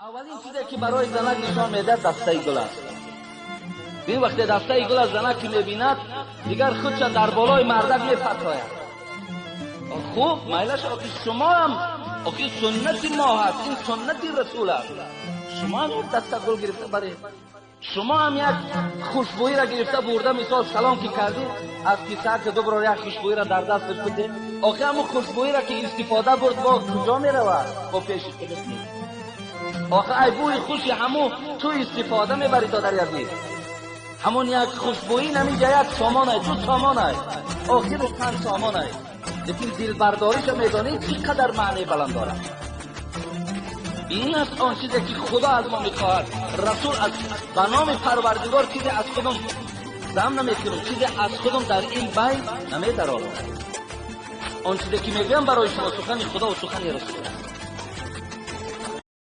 Аввалин чизе ки барои занак нишон медиҳад, дастаи гул аст. Ин вақте дастаи гул аз занак ки мебинад, дигар худша дар болои мардак мепартояд. Хуб, майлаш, охи шумоам, охи суннати мо ҳаст, ин суннати расул аст. Шумо ҳам як даста гул гирифта баред, шумо ҳам як хушбӯиро гирифта бурда, мисол, салом ки кардӣ, аз кисаак дубро як хушбӯиро дар дасташ бидеҳ. Охи ҳамун хушбӯиро ки истифода бурд, бо куҷо меравад? Бо пеши худаш нест. Охи ай бӯи хуши ҳамун ту истифода мебарӣ, додари азиз. Ҳамон як хушбӯӣ намиҷа як сомонай, ду сомонай, охираш 5 сомонай, лекин дилбардориша медонӣ, чӣ қадар маънии баланд дорад. Ин аст он чизе ки Худо аз мо мехоҳад, расул аз ба номи Парвардигор. Чизе аз худум зам намекунам, чизе аз худум дар ин байн намедарорам. Он чизе ки мегӯям барои шумо, сухани Худо ва сухани расул аст.